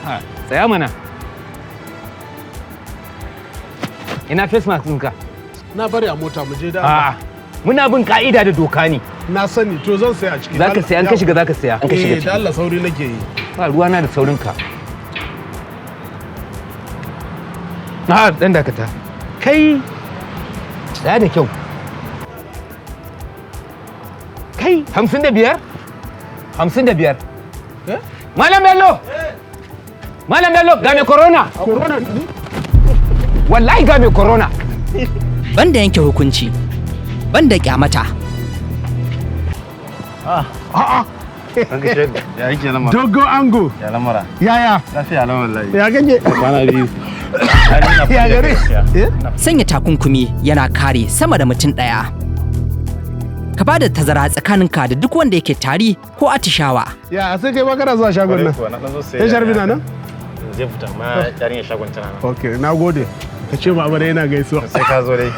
Ha, tsaya mana. Ina face mask ɗinka? Na bari a mota, mu je da. A'a, muna bin ka'ida da doka ne. Na sani, to zan saya a ciki. Za ka saya, an ka shiga za ka saya. An ka shiga Eh, da ciki. Allah, sauri nake yi. Ba ruwana da saurinka. Ha, dan dakata. Kai, tsaya da kyau. Kai, 55? 55. Eh? Malam Bello! Malam Bello, ga mai corona! Corona? Wallahi ga mai corona! Banda yanke hukunci, banda kyamata. A'a. Ya yake lamara? Dogo ango. Ya lamara? Yaya? Lafiya lau wallahi. Ya kake? Kwana biyu. Ya gari? Eh? Sanya takunkumi yana kare sama da mutum ɗaya. Ka ba da tazara tsakaninka da duk wanda yake tari ko atishawa. Ya sai kai ma kana zuwa shagon nan? Na dan zo sai. Ya sharbi na nan? Zai fita ma, yarinyar shagon tana nan. Okay, na gode. Ka ce ma amare yana gaisuwa. Sai ka zo dai.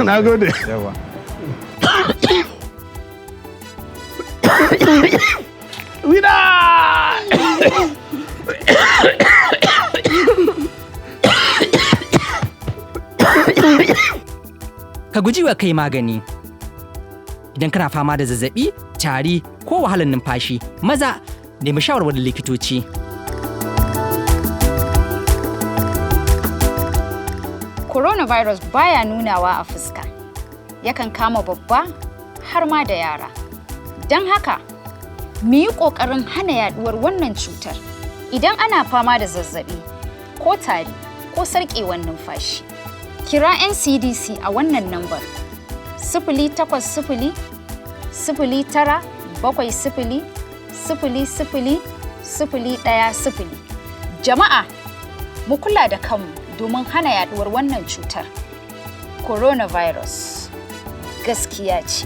Na gode. Yawa. Wida! Ka guji wa kai magani. Idan kana fama da zazzabi, tari ko wahalar numfashi, maza nemi shawarwarin likitoci. Coronavirus baya nunawa a fuska. Yakan kama babba har ma da yara. Don haka, mu yi ƙoƙarin hana yaduwar wannan cutar. Idan ana fama da zazzabi ko tari ko sarƙewar numfashi, kira NCDC a wannan lambar: 080 0970 00 010. Jama'a, mu kula da kanmu domin hana yaduwar wannan cutar. Coronavirus gaskiya ce.